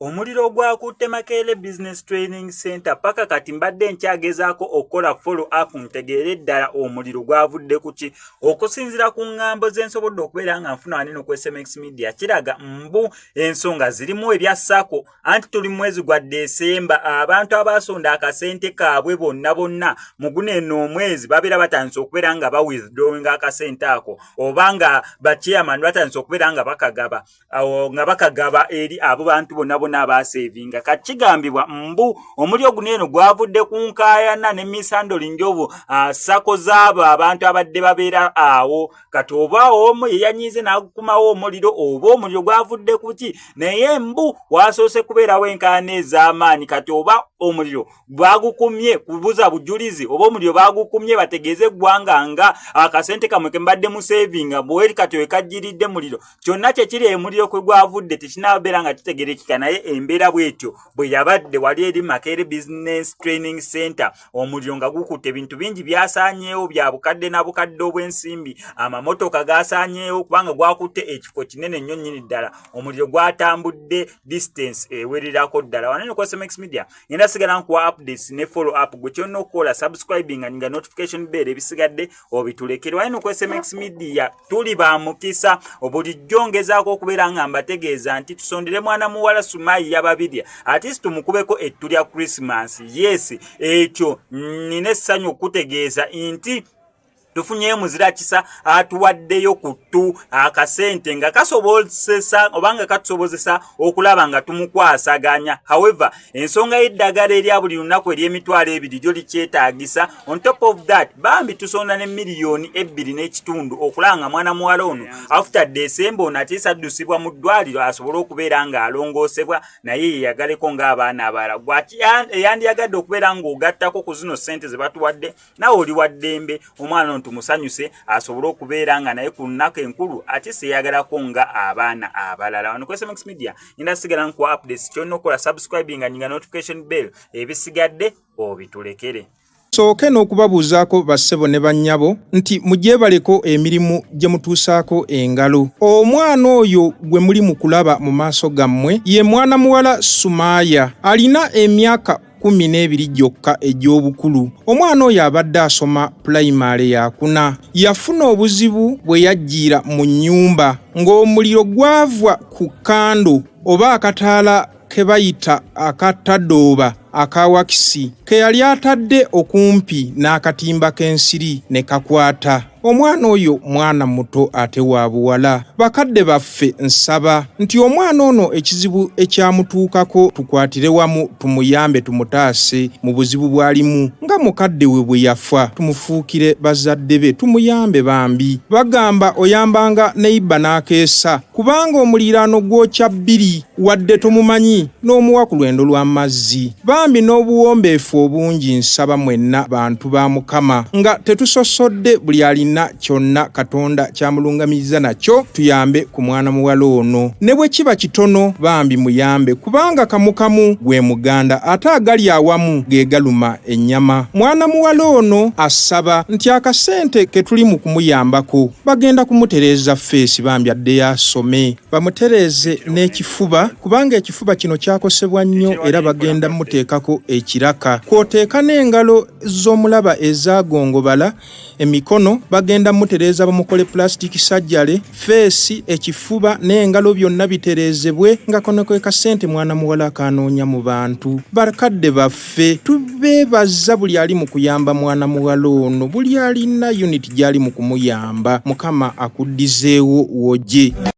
Omuliro ogwakutte Makerere Business Training Centre paka kati mbadde nkyagezaako okukola follow up ntegeere ddala omuliro gwavudde ku ki. Okusinziira ku ŋŋambo ze nsobodde okubeera nga nfuna waneno ku SMX Media kiraga mbu ensonga zirimu ebya SACCO anti tuli mu mwezi gwa Desemba abantu abaasonda akasente kaabwe bonna bonna mu guno eno omwezi babeera batandise okubeera nga ba withdrawing akasente ako oba nga ba chairman batandise okubeera nga bakagaba awo nga bakagaba eri abo bantu bonna bonna abaaseevinga. Kati kigambibwa mbu omuliro guno eno gwavudde ku nkaayana ne misandoli njovu SACCO z'abo abantu abadde babeera awo. Kati oba omu yeyanyiize n'agukumawo omuliro oba omuliro gwavudde ku ki, naye mbu wasoose kubeerawo enkaayana ez'amaanyi. Kati oba omuliro bagukumye kubuza bujulizi oba omuliro bagukumye bategeeze eggwanga nga akasente kamwe ke mbadde museevinga bweri kati wekajjiridde muliro, kyonna kyekiri emuliro kwe gwavudde tekinabeera nga kitegerekeka. Naye embeera bwetyo bwe yabadde wali eri Makerere Business Training Center, omuliro nga gukutte ebintu bingi byasaanyeewo bya bukadde na bukadde obw'ensimbi, amamotoka gasaanyeewo kubanga gwakutte ekifo kinene nnyo nnyini ddala. Omuliro gwatambudde distance ewererako ddala. Wanene ku SMX Media ngenda sigala nkuwa updates ne follow up. Gwe kyonna okukola subscribing nga notification bell, ebisigadde obitulekere. Wanene ku SMX Media tuli ba mukisa. Bulijjo ngezaako okubeera nga mbategeeza nti tusondere mwana muwala Sumayi Babirye, at least tumukubeko ettu lya Christmas. Yes, ekyo nina essanyu okutegeeza nti tufunyeyo muzira kisa atuwaddeyo ku ttu akasente nga kasobozesa oba nga katusobozesa okulaba nga tumukwasaganya. However, ensonga y'eddagala erya buli lunaku ery'emitwalo 2 lyo likyetaagisa. On top of that, bambi tusonda ne 2.5 miliyoni okulaba nga mwana muwala ono after December ono atiisa addusibwa mu ddwaliro asobole okubeera ng'alongoosebwa naye yeyagaleko ng'abaana abalala. Gwaki eyandiyagadde okubeera ng'ogattako ku zino ssente ze batuwadde, nawe oli wa ddembe. Omwana ono tumusanyuse asobole okubeera nga naye ku nnaku enkulu ate seeyagalako nga abaana abalala. Wano ku SMX Media ngenda sigala nkuwa updates. Kyonna okukola subscribing nga notification bell, ebisigadde obitulekere. Sooke n'okubabuuzaako bassebo ne bannyabo nti mugyebaleko emirimu gye mutuusaako engalo. Omwana oyo gwe muli mu kulaba mu maaso gammwe ye mwana muwala Sumaaya, alina emyaka 12 gyokka egy'obukulu. Omwana oyo abadde asoma pulayimale yakuna. Yafuna obuzibu bwe yajjiira mu nnyumba ng'omuliro gwava ku candle oba akataala ke bayita akatadooba aka wakisi ke yali atadde okumpi n'akatimba k'ensiri ne kakwata. Omwana oyo mwana muto ate wa buwala. Bakadde baffe, nsaba nti omwana ono ekizibu ekyamutuukako tukwatire wamu tumuyambe, tumutaase mu buzibu bw'alimu nga mukadde we bwe yafa. Tumufuukire bazadde be, tumuyambe bambi. Bagamba oyambanga neighbour n'akeesa, kubanga omuliraano gwokya bbiri wadde tomumanyi n'omuwa ku lwendo lw'amazzi. Bambi n'obuwombeefu obungi nsaba mwenna bantu ba Mukama nga tetusosodde, buli alina kyonna Katonda kyamulungamiriza nakyo, tuyambe ku mwana muwala ono ne bwe kiba kitono. Bambi muyambe, kubanga kamukamu gwe muganda ate agali awamu ge galuma ennyama. Mwana muwala ono asaba nti akasente ke tuli mu kumuyambako bagenda kumutereeza face, bambi addeyo asome, bamutereeze n'ekifuba kubanga ekifuba kino kyakosebwa nnyo era bagenda muteekako ekiraka, kw'oteeka n'engalo z'omulaba ezaagongobala, emikono bagenda mutereeza bamukole plastic surgery. Face, ekifuba n'engalo byonna bitereezebwe nga kano ke kasente mwana muwala akanoonya mu bantu. Bakadde baffe, tubeebaza buli ali mu kuyamba mwana muwala ono, buli alina unit gy'ali mu kumuyamba. Mukama akuddizeewo woje.